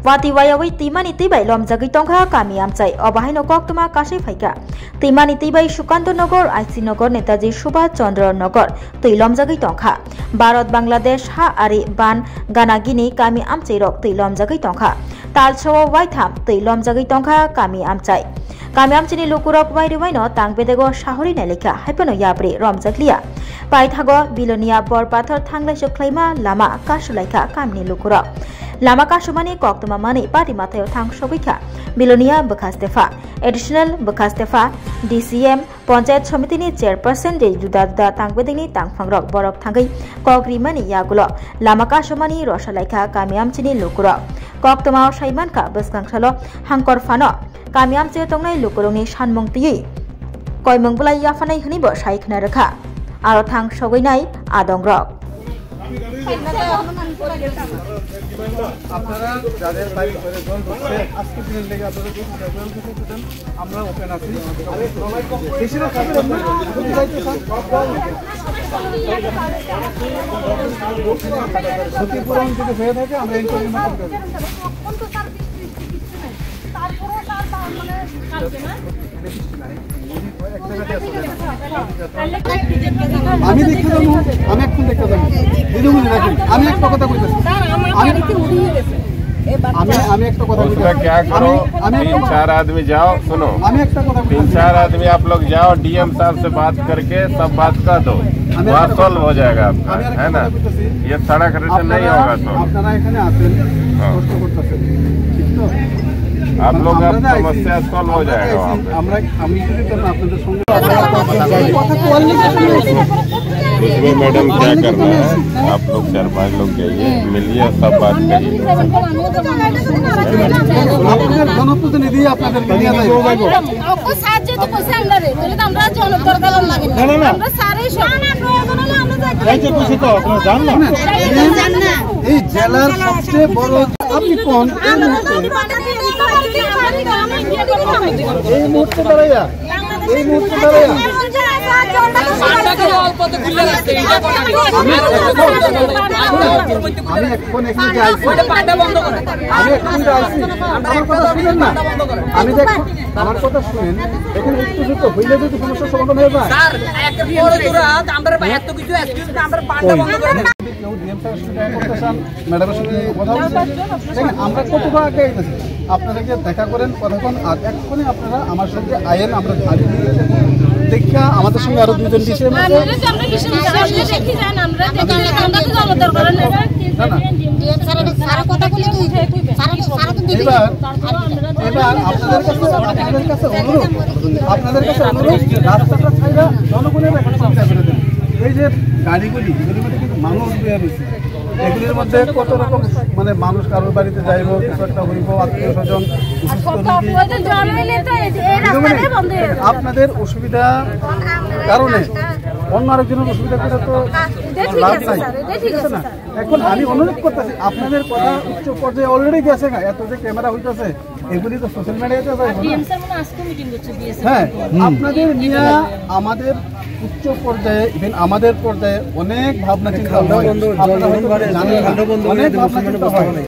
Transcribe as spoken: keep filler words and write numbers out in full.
Watwi wayawi twimani twi bai lomjagwi tongkha kami amchai, obo haino koktwma kasui phaikha. Twimani twi bai Sukanta Nagar, I C Nagar, Netaji Subhash Chandra Nagar twi lomjagwi tongkha. Bharat Bangladesh ha ari ban gana gini kami amchai rok twi lomjagwi tongkha. Talsao waitham twi lomjagwi tongkha kami amchai. Kami amchaini lukurok wairwi waino tang bedego sahori nailekha, haiphano yapri romjakliya. Paithago Bilonia Borpathor thanglaisuk khlaima lama kasulaikha kamini lukurok. Lama kasumani koktwma manwi party mathaio thang sogwi kha. Bilonia bwkha stepha, additional bwkha stepha, D C M, Panchayat Somitini chairperson tei juda juda tangbedengni tangphangrok borok thangwi kok rimani yagulo lama kasumani rosa laikha kami amchini lukurok. Koktwmao sai mankha bwskang salo hangkor phano kami amchaio tongnai lukurokni sanmung twiwi koimung bwlai yaphanai hwnwibo sai khna rwkha aro thang sogwi nai adongrok. আপনারা যাদের বাড়ি ঘরে জল ঢুকছে, আজকের দিনের লেগে আপনারা যদি জল ঢুকতে চান, আমরা ওপেন আছি। বেশিরভাগ কাজ করবেন, যদি যাইতে চান, ক্ষতিপূরণ যদি হয়ে থাকে, আমরা ইনকোয়ারি করবো। আমি দেখতে যাবো, আমি এখন দেখতে যাবো। দিদিমণি রাখেন, আমি একটা কথা কইতেছি। আমি, আমি, আমি একটা কথা কইতেছি। उसमें क्या करो, আমি, আমি একটা तीन কথা, चार आदमी जाओ, सुनो, আমি একটা কথা तीन कइতেছি। चार आदमी आप लोग जाओ, डीएम साहब से बात करके सब बात कर दो, वहाँ सॉल्व हो जाएगा आपका, है ना? ये सड़क से नहीं होगा सॉल्व। আপনারা এখানে আছেন, কষ্ট করতেছেন, ঠিক তো? आप लोग, आप समस्या सॉल्व हो जाएगा वहाँ पे। আমরা, আমি যদি আপনাদের সঙ্গে उसमें मैडम क्या करना है, आप लोग चार पांच लोग जाइए, मिलिए, सब बात करिए। আপনাদের জনপ্রতিনিধি আপনাদেরকে নিয়ে যাবে। ও সাহায্য তো করছে আমরা রে, তাহলে তো আমরা জনতার কারণ লাগে না। না, না, না। আমরা সারাই সব। না, না, প্রয়োজন হলে আমরা যাই। এই যে খুশি তো, আপনারা যান না। এই জেলার সবচেয়ে বড়, আপনি কোন? এই মুহূর্তে, এই মুহূর্তে দাঁড়াইয়া, এই মুহূর্তে দাঁড়াইয়া। আমি এখন, আমি এখন এখানে যে আইছি, আমি এখন যে আইছি, আমার কথা শুনেন না। আমি দেখ, আমার কথা শুনেন, এখানে উত্তেজিত হইলে যদি সমস্যার সমাধান হয়ে যায়। স্যার, একের পরে তোরা আমরা এত কিছু এক্সকিউজ না, আমরা পাল্টা বন্ধ করে। কেউ ডিএম স্যারের সাথে দেখা করতে চান, ম্যাডামের সাথে কথা বলছেন, দেখেন আমরা কতটা আগে এগেছি। আপনারা গিয়ে দেখা করেন, কথা বলেন, আর এক্ষুনি আপনারা আমার সঙ্গে আইন আমরা আগে নিয়ে যাবো। দেখা আমাদের সঙ্গে আরো দুজন ডিসি আছে। আমরা তো আমরা কিছু না, আমরা দেখি যান, আমরা দেখি যান, আমরা তো জনতার কারণে। না, না। স্যার, স্যার কথা বলে তুই, স্যার, স্যার তো দেখি। এবার, এবার আপনাদের কাছে, আপনাদের কাছে অনুরোধ, আপনাদের কাছে অনুরোধ, রাস্তাটা ছাইড়া জনগণের একটা সুবিধা করে দেন। এই যে গাড়িগুলি, এগুলির মধ্যে কিন্তু মানুষ বের হয়েছে। এগুলির মধ্যে কত রকম, মানে, মানুষ কারোর বাড়িতে যাইব, কিছু একটা হইব, আত্মীয় স্বজন, অসুস্থ রোগী। ওই যে জ্বর হইলে তো এই, এই রাস্তাটাই বন্ধ হয়ে যাবে। আপনাদের অসুবিধা কারণে অন্য আরেকজনের অসুবিধা করে তো এটা ঠিক লাভ আছে নাই। স্যার, এটা ঠিক আছে স্যার। এখন আমি অনুরোধ করতেছি, আপনাদের কথা উচ্চ পর্যায়ে অলরেডি গেছে না, এত যে ক্যামেরা হইতেছে, এগুলি তো সোশ্যাল মিডিয়াতে যায় না। ডিএম স্যার মনে হয় আজকেও মিটিং করছে, ডিএসএম। হ্যাঁ, হুম। আপনাদের নিয়ে আমাদের উচ্চ পর্যায়ে, ইভেন আমাদের পর্যায়ে অনেক ভাবনা চিন্তা হয়। আপনারা হয়তো জানেন না। অনেক ভাবনা চিন্তা হয়।